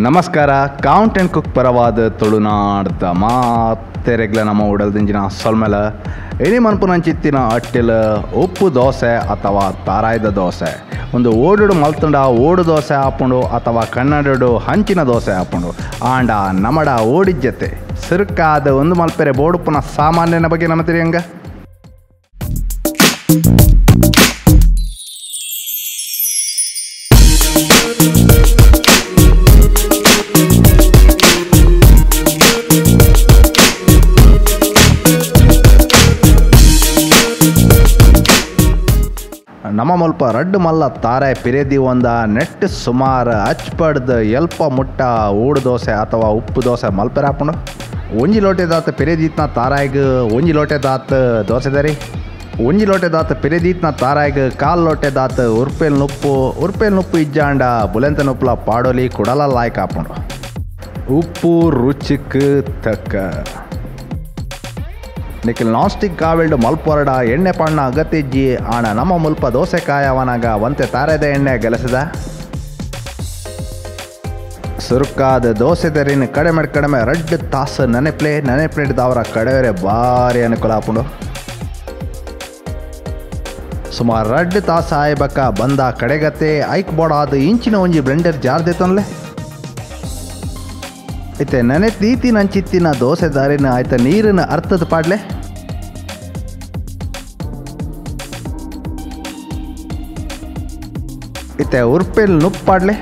ನಮಸ್ಕಾರ, count and cook ಪರವಾದ ತುಳುನಾಡ್ದ ಮಾತೆರೆಗ್ಲ ನಮ್ಮ ಉಡಲ್ದಿಂಜಿನ ಸೊಲ್ಮೆಲ ಎನಿ ಮನ್ಪುನಂಚಿತ್ತಿನ ಅಟ್ಟಿಲ ಉಪ್ಪು ದೋಸೆ ಅಥವಾ ತಾರಾಯ್ದ ದೋಸೆ. ಒಂದು ಓಡುಡು ಮಲ್ತುಂಡ ಓಡು ದೋಸೆ ಆಪುಂಡು ಅಥವಾ ಕನ್ನಡಡು ಹಂಚಿನ ದೋಸೆ ಆಪುಂಡು. ಆಂಡ ನಮಡ ಓಡಿಜ್ಜತೆ ಸಿರುಕಾದ ಒಂದು ಮಲ್ಪೆರೆ ಬೋಡುಪುನ ಸಾಮಾನ್ಯನ ಬಗ್ಗೆ ನಮ್ಮ ತಿಳಿಯಂಗ. ನಮ್ಮ ಮುಲ್ಪ ರಡ್ಡು ಮಲ್ಲ ತಾರೆ ಪಿರೆದಿ ಒಂದ ನೆಟ್ ಸುಮಾರು ಅಚ್ಪಡ್ದು ಎಲ್ಪ ಮುಟ್ಟ ಓಡು ದೋಸೆ ಅಥವಾ ಉಪ್ಪು ದೋಸೆ ಮಲ್ಪೆರೆ ಆಪುಂಡು. ಒಂಜಿ ಲೋಟೆದಾತ್ ಪಿರೆದೀತ್ನ ತಾರಾಯಿಗ್ ಒಂಜಿ ಲೋಟೆದಾತ್ ದೋಸೆದರಿ, ಒಂಜಿ ಲೋಟೆದಾತ್ ಪಿರೆದೀತ್ನ ತಾರಾಯಿಗ್ ಕಾಲು ಲೋಟೆದಾತ್ ಉರ್ಪೆಲ್ ನುಪ್ಪು, ಉರ್ಪೆಲ್ ನುಪ್ಪು ಇಜ್ಜಾಂಡ ಬುಲೆಂತ ನುಪ್ಪುಲ ಪಾಡೋಲಿ ಕುಡಲ ಲಾಯ್ಕ್ ಆಪುಂಡು. ಉಪ್ಪು ರುಚಿಕ್ ತಕ್ಕ. ನಿಖಿಲ್ ನಾನ್ ಸ್ಟಿಕ್ ಕಾವೆಲ್ಡು ಮಲ್ಪೊರಡ ಎಣ್ಣೆ ಪಣ್ಣ ಅಗತ್ಯಜ್ಜಿ. ಆಣ ನಮ್ಮ ಮುಲ್ಪ ದೋಸೆ ಕಾಯವನಾಗ ಒಂತೆ ತಾರೆದ ಎಣ್ಣೆ ಗಲಸದ ಸುರುಕಾದ ದೋಸೆ ದರಿನ ಕಡಿಮೆ ಕಡಿಮೆ ರಡ್ಡು ತಾಸು ನೆನೆಪ್ಲೆ ನೆನೆಪ್ಲೇಟ್ದವರ ಕಡೆಯವರೆ ಭಾರಿ ಅನುಕೂಲ ಆಪುಂಡು. ಸುಮಾರು ರಡ್ಡು ತಾಸು ಆಯ್ಬಕ್ಕ ಬಂದ ಕಡೆಗತ್ತೆ ಐಕ್ ಬೋಡಾದ ಇಂಚಿನ ಒಂಜಿ ಬ್ಲೆಂಡರ್ ಜಾರ್ ದೇತನ್ಲೆ ಇತ್ತೆ ನೆನೆ ತೀತಿನಂಚಿತ್ತಿನ ದೋಸೆ ದಾರಿನ ಆಯ್ತ ನೀರಿನ ಅರ್ಥದ ಪಾಡ್ಲೆ. ಇತ್ತೆ ಉರ್ಪೆಲ್ ನುಪ್ಪಾಡ್ಲೆ.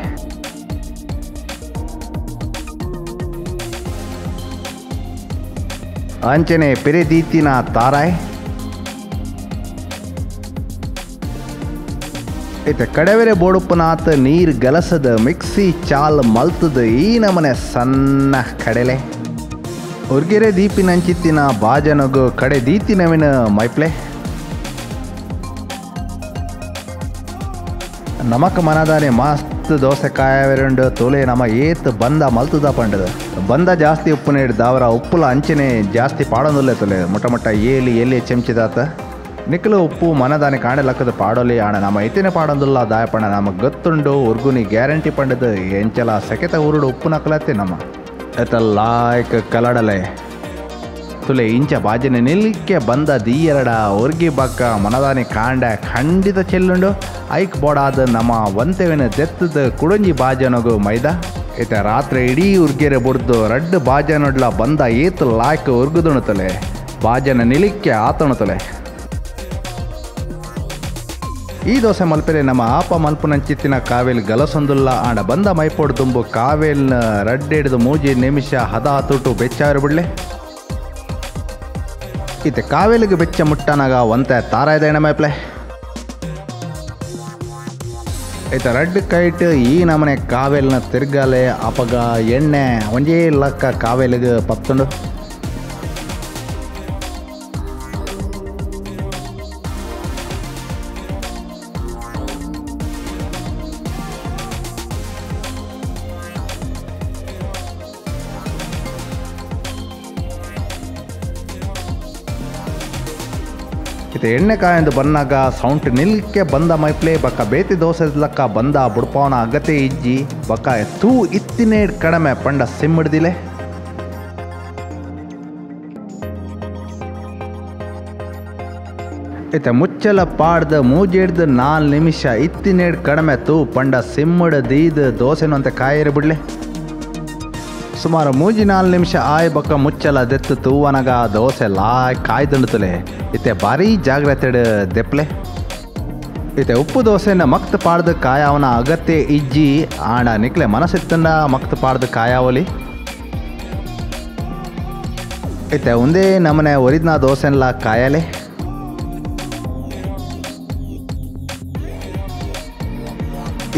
ಅಂಚನೆ ಪಿರೆದೀತಿನ ತಾರಾಯ್ ಇತ್ತೆ ಕಡೆವೆರೆ ಬೋಡುಪ್ಪನಾತ್ ನೀರು ಗಲಸದ ಮಿಕ್ಸಿ ಚಾಲ್ ಮಲ್ತದ ಈ ನಮನೆ ಸಣ್ಣ ಕಡೆಲೆ. ಉರ್ಗೆರೆ ದೀಪಿನಂಚಿತ್ತಿನ ಬಾಜನಗು ಕಡೆ ದೀತಿನವಿನ ಮೈಪ್ಲೆ. ನಮಕ್ ಮನದಾನೆ ಮಸ್ತ್ ದೋಸೆ ಕಾಯವೆರುಂಡು ತೋಲೆ ನಮ ಏತ್ ಬಂದ ಮಲ್ತದ ಪಂಡದು ಬಂದ ಜಾಸ್ತಿ ಉಪ್ಪು ದಾವರ ಉಪ್ಪುಲ ಅಂಚನೆ ಜಾಸ್ತಿ ಪಾಡೊಂದುಲ್ಲೆ ತೊಲೆ ಮೊಟ್ಟ ಮೊಟ್ಟ ಏಲಿ ಎಲ್ಲಿ ಚೆಂಚಿದಾತ ನಿಕ್ಕಲು ಉಪ್ಪು ಮನದಾನೆ ಕಾಣೆ ಲಕ್ಕದ ಪಾಡೋಲಿ. ಆಣ ನಮ್ಮ ಇತ್ತಿನ ಪಾಡೊಂದುಲ್ಲ ದಾಯಪಣ ನಮಗೆ ಗೊತ್ತುಂಡು ಉರ್ಗುನಿ ಗ್ಯಾರಂಟಿ ಪಂಡದು ಎಂಚಲ ಸೆಕೆತ ಊರುಡು ಉಪ್ಪು ನಕಲತ್ತೆ ನಮ್ಮ ಎತ್ತ ಲಾಯ್ಕ್ ಕಲಡಲೆ ತುಲೆ ಇಂಚ ಬಾಜನೆ ನಿಲ್ಕೆ ಬಂದ ದೀಯರಡ ಉರ್ಗಿ ಬಕ್ಕ ಮನದಾನಿ ಕಾಂಡ ಖಂಡಿತ ಚೆಲ್ಲುಂಡು. ಐಕ್ ಬೋಡಾದ ನಮ್ಮ ಒಂತೆವಿನ ದೆತ್ತದ ಕುಡಂಜಿ ಬಾಜನಗು ಮೈದಾ ಇತ್ತ ರಾತ್ರಿ ಇಡೀ ಉರ್ಗೆರೆ ಬುಡ್ದು ರಡ್ಡು ಬಾಜನೊಡ್ಲ ಬಂದ ಏತ್ ಲಾಯ್ಕ್ ಉರ್ಗುದುಣುತ್ತಲೆ ಬಾಜನ ನಿಲಿಕ್ಕೆ ಆತಣುತ್ತಲೆ. ಈ ದೋಸೆ ಮಲ್ಪೆರೆ ನಮ್ಮ ಆಪ ಮಲ್ಪುನಂಚಿತ್ತಿನ ಕಾವೇಲ್ ಗಲಸೊಂದುಲ್ಲ. ಆಂಡ ಬಂದ ಮೈಪೋಡು ದುಂಬು ಕಾವೇಲ್ನ ರಡ್ಡೆಡ್ದು ಮೂಜಿ ನಿಮಿಷ ಹದ ತುಟು ಬೆಚ್ಚಾರು ಬಿಡ್ಲೆ. ಇತ್ತೆ ಕಾವೇಲಿಗೆ ಬೆಚ್ಚ ಮುಟ್ಟನಾಗ ಒಂತೆ ತಾರಾಯ್ದ ಎಣ್ಣೆ ಮೈಪ್ಲೆ. ಇತ್ತ ರಡ್ಡು ಕೈಟ್ ಈ ನಮನೆ ಕಾವೇಲ್ನ ತಿರ್ಗಾಲೆ ಅಪಗ ಎಣ್ಣೆ ಒಂಜೇ ಲಕ್ಕ ಕಾವೇಲಿಗೆ ಪತ್ತುಂಡು. ಇತ್ತೆ ಎಣ್ಣೆ ಕಾಯಂದು ಬನ್ನಾಗ ಸೌಂಟ್ ನಿಲ್ಕೆ ಬಂದ ಮೈಪ್ಲೆ ಬಕ್ಕ ಬೇತಿ ದೋಸೆ ಲಕ್ಕ ಬಂದ ಬುಡ್ಪಾವನ ಅಗತೆ ಇಜ್ಜಿ ಬಕ್ಕ ತೂ ಇತ್ತಿನೇ ಕಡಿಮೆ ಪಂಡ ಸಿಮ್ಮಿಡ್ದಿಲೆ. ಇತ್ತೆ ಮುಚ್ಚಲ ಪಾಡ್ದು ಮೂಜಿಡ್ದು 4 ನಿಮಿಷ ಇತ್ತಿನೇಡ್ ಕಡಿಮೆ ತೂ ಪಂಡ ಸಿಮ್ಮಿಡ್ದೀದು ದೋಸೆನಂತೆ ಕಾಯಿರಿ ಬಿಡ್ಲೆ. ಸುಮಾರು 3-4 ನಿಮಿಷ ಆಯ್ ಬಕ್ಕ ಮುಚ್ಚಲ ದೆತ್ತು ತೂವನಗ ದೋಸೆ ಲಾಯ್ ಕಾಯ್ದುಂಡುತ್ತಲೆ. ಇತ್ತೆ ಭಾರಿ ಜಾಗ್ರತೆ ದೆಪ್ಲೆ. ಇತ್ತೆ ಉಪ್ಪು ದೋಸೆನ ಮಕ್ತ್ ಪಾಡ್ದು ಕಾಯಾವನ ಅಗತ್ಯ ಇಜ್ಜಿ. ಆಂಡ ನಿಕ್ಲೆ ಮನಸ್ಸಿತ್ತಂಡ ಮಕ್ತ್ ಪಾಡ್ದು ಕಾಯಾವಲಿ. ಇತ್ತೆ ಒಂದೇ ನಮನೆ ಒರಿದ್ನ ದೋಸೆನ್ಲ ಕಾಯಲೆ.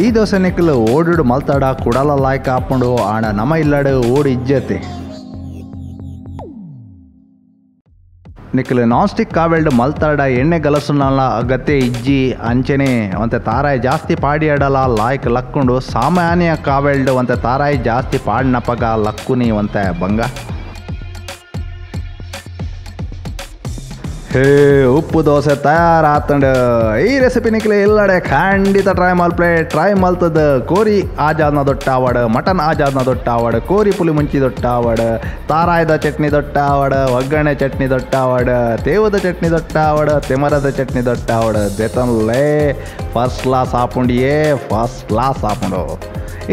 ಈ ದೋಸೆ ನಿಕ್ಕಲು ಓಡುಡು ಮಲ್ತಾಡ ಕುಡಲ ಲಾಯ್ಕ್ ಆಪುಂಡು. ಆಂಡ ನಮ ಇಲ್ಲಡು ಓಡು ಇಜ್ಜತೆ. ನಿಕ್ಕಲು ನಾನ್ ಸ್ಟಿಕ್ ಕಾವೆಲ್ಡು ಮಲ್ತಾಡ ಎಣ್ಣೆ ಗಲಸುನಲ್ಲ ಅಗತ್ಯ ಇಜ್ಜಿ. ಅಂಚನೆ ಒಂತೆ ತಾರಾಯಿ ಜಾಸ್ತಿ ಪಾಡಿಯಾಡಲ ಲಾಯ್ಕ್ ಲಕ್ಕುಂಡು. ಸಾಮಾನ್ಯ ಕಾವೆಲ್ಡು ಒಂತೆ ತಾರಾಯಿ ಜಾಸ್ತಿ ಪಾಡಿನಪಗ ಲಕ್ಕುನಿ ಒಂತೆ ಬಂಗ. ಹೇ ಉಪ್ಪು ದೋಸೆ ತಯಾರಾತಂಡು. ಈ ರೆಸಿಪಿ ನಿಕ್ಲೆ ಇಲ್ಲಡೆ ಖಂಡಿತ ಟ್ರೈ ಮಲ್ಪ್ಲೆ. ಟ್ರೈ ಮಲ್ತದ ಕೋರಿ ಆಜಾದ್ನ ದೊಟ್ಟಾವಡ್, ಮಟನ್ ಆಜಾದ್ನ ದೊಟ್ಟಾವಡ್, ಕೋರಿ ಪುಲಿ ಮುಂಚಿ ದೊಟ್ಟಾವಡ್, ತಾರಾಯ್ದ ಚಟ್ನಿ ದೊಟ್ಟಾವಡ್, ಒಗ್ಗರಣೆ ಚಟ್ನಿ ದೊಟ್ಟಾವಡ್, ತೇವದ ಚಟ್ನಿ ದೊಟ್ಟಾವಡ್, ತೆಮರದ ಚಟ್ನಿ ದೊಟ್ಟಾವಡ್, ದೆತನ್ಲೇ ಫಸ್ಟ್ ಕ್ಲಾಸ್ ಆಪುಂಡಿಯೇ, ಫಸ್ಟ್ ಕ್ಲಾಸ್ ಆಪುಂಡು.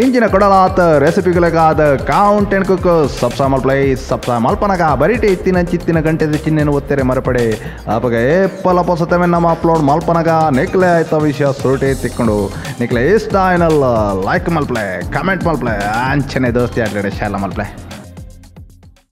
ಇಂಚಿನ ಕೊಡಲಾತ ರೆಸಿಪಿಗಳಿಗಾದ ಕೌಂಟ್ ಅಂಡ್ ಕುಕ್ ಸಬ್ಸ್ಕ್ರೈಬ್ ಮಲ್ಪ್ಲೈ. ಸಬ್ಸ್ಕ್ರೈಬ್ ಮಲ್ಪನಗ ಬರಿಟೆ ಇತ್ತಿನ ಚಿತ್ತಿನ ಗಂಟೆದ ಚಿಹ್ನೆನು ಒತ್ತೆರೆ ಮರಪಡೆ. ಅಪಗ ಏಪಲ ಪೊಸತಮೆ ನಮ್ಮ ಅಪ್ಲೋಡ್ ಮಲ್ಪನಗ ನಿಕ್ಲೆ ಆಯ್ತ ವಿಷಯ ಸುರುಟೆ ತಿಕ್ಕೊಂಡು. ನಿಕ್ಲೆ ಇಷ್ಟ ಆಯ್ನಲ್ಲ ಲೈಕ್ ಮಲ್ಪ್ಲೆ, ಕಮೆಂಟ್ ಮಲ್ಪ್ಲೆ, ಅಂಚನೆ ದೋಸ್ತಿ ಆಡ್ಗಡೆ ಶಾಲ ಮಲ್ಪ್ಲೆ.